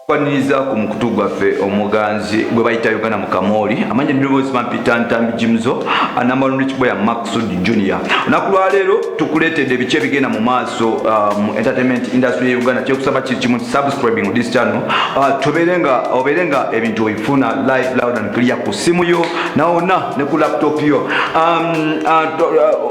Kwaniriza ku mukutu gwaffe omuganzi gwe bayita Uganda mu Kamooli. Amanya eddoboozi bampita Ntambi Jimzo, anamba Rich Boy Maxud Junior. Olunaku lwaleero tukuleetedde ebiki ebigenda mu maaso mu entertainment industry ya Uganda. Kyekusaba kiri kimu, subscribing this channel, tubeere nga obeere nga ebintu obifuna live, loud and clear ku simu yo nawonna ne ku laptop yo.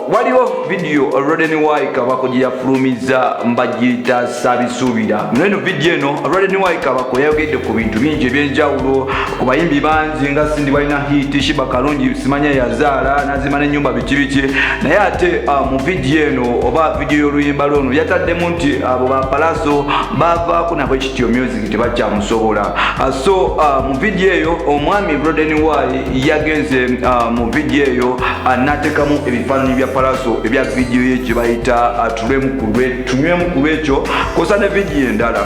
Waliwo video Roden Y Kabako gye yafulumiza, mbagiyita Sabisuubira. Eno video eno, Roden Y Kabako yayogedde ku bintu bingi ebyenjawulo, ku bayimbi bangi nga Cindy balina hit, Sheebah Karungi simanya yazaala nazima n'ennyumba, biki biki. Naye ate mu video eno oba video y'oluyimba lwono yataddemu nti abo ba Pallaso bavaako nabwe kityo music tebakyamusobola. So mu video eyo omwami Roden Y yagenze mu video eyo n'ateekamu ebifaananyi bya Pallaso ebya video ye gye bayita Tunywemu ku lwekyo, kosa ne video endala.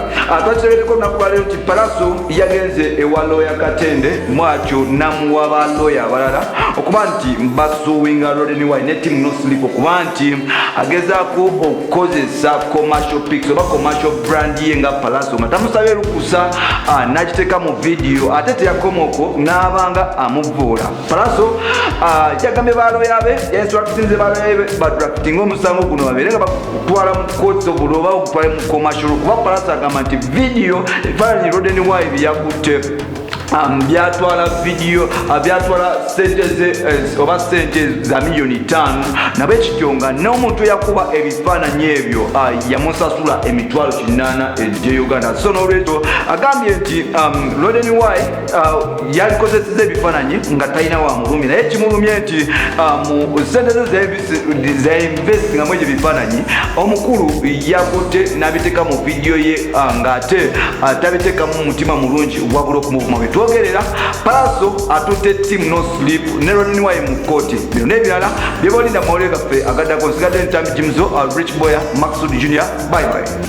Twakitegeddeko olunaku lwaleero nti Pallaso yagenze ewa looya Katende mwatyo namuwa balooya abalala okuba nti basuinga Roden Y ne team No Sleep okuba nti agezaako okukozesa commercial pics oba commercial brand ye nga Pallaso nga tamusabye lukusa, n'agiteeka mu video. Ate teyakomoko n'abanga amuvuula. Pallaso yagambye balooya be, yainstructinze balooya be badraftinga omusango guno, babeere nga bakutwala mu courts of law oba okutwala mu commercial, kuba Pallaso agamba nti video, ebifaananyi Roden Y byeyakutte byatwala video, byatwala sente ze oba sente za miliyoni 5. Nabwe kityo nga n'omuntu eyakuba ebifaananyi ebyo yamusasula 800,000 egye Uganda. So n'olwekyo agambye nti Roden Y yalikozeseza ebifaananyi nga talina wamulumye, naye kimulumye nti mu sente ze zainvestingamu egyo ebifaananyi, omukulu yakutte n'abiteeka mu video ye, ng'ate tabiteekamu mutima mulungi wabula okumuvuma. Bwe twogerera, Pallaso atutte team No Sleep ne Roden Y mu kooti. Bino n'ebirala byebolinda mawulire gaffe agaddako. Nsigadde Ntambi Jimzo, Rich Boya Maxud Junior. Bye bye.